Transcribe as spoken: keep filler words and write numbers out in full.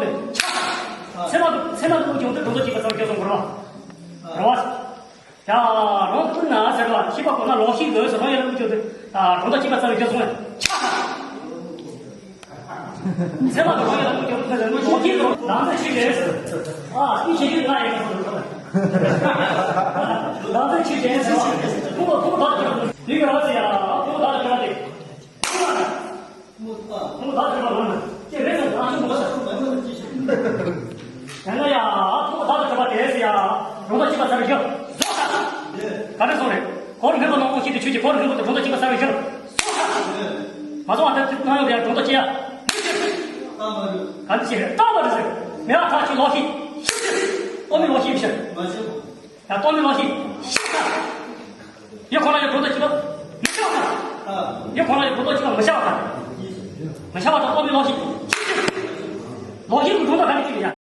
ཚད་མ་དུ་ཚད་མ་དུ་བྱུང་དུས་སྒྲོ་འདོགས་གཅིག་པ་ཙམ་སྐྱོན་སོང་གོ་ར། ར་བ། ཡ། རང་སྤུན་ན་ཟེར་བ་ཤེས་པ་གོ་ན་ལོག་ཤེས་དགོས་སོ་རང་ཡ་ལ་བུ་ཅོ་དུ། ད་སྒྲོ་འདོགས་གཅིག་པ་ཙམ་སྐྱོན་སོང་ཆ། ཚད་མ་དུ་རང་ཡ་ལ་བུ་ཅོ་དུ་ལོག་ཤེས་དགོས་ལམ་སེང་ཤེས་རེད། ཨ་སྤུན་ཤེས་རྒྱུ་ང་ཡིན། ལམ་སེང་ཤེས་རེད། ཁོང་ཁོང་ད་ཡིག་ར་ཟེར་ཡ་ཁོང་ད་ཁོང་ད། ཁོང་ད་ཁོང་ད། ཁོང་ད་ཁོང་ད། ཁྱེད་རེད་ཟེར་ད་ཁོང་ད། ཡང་ན་ཡ། ཁོང་ད་ཁོང་ད་དེ་ཟེར་ཡ། སྒྲོ་འདོགས་གཅིག་པ་ཚར་བཞག་ག་རེ་སོང་རེད། གོ་རིམ་སྔོན་པོ་ནང་ཁོངས་ཤིག་ཏུ་ཆོས་ཀྱི་གོ་རིམ་སྔོན་པོ་དང་སྒྲོ་འདོགས་གཅིག་པ་ཚར་བཞག་མ་སོང་བ་དེ་ཚིག་སྣང་ཡོད་ཡ་སྒྲོ་འདོགས་གཅིག་ཡ། ག་འདི་ཞིག་རེད་རྟག་པ་རེད་ཟེར། མེ་བ་ཐག་ཆོད་ལོག་ཤེས། ལྟོ་མེད་ལོག་ཤེས་ཕྱིར། ཡ་ལྟོ་མེད་ལོག་ཤེས། ཤེས་ད། ཡིད་ཁོ་ན་ཡི་སྒྲོ་འདོགས་གཅིག་པ་མི་ཤར་བ་དང་། ཡིད་ཁོ་ན་ཡི་སྒྲོ་འདོགས་གཅིག་པ་མི་ཤར་བ་དང་། མི་ཤར་བ་དང་ལྟོ་མེད་ལོག་ཤེས། ལོག་ཤེས་ཀྱི་སྒྲོ་འདོགས་ག་ནས་གཅིག་ཡིན་ཡ།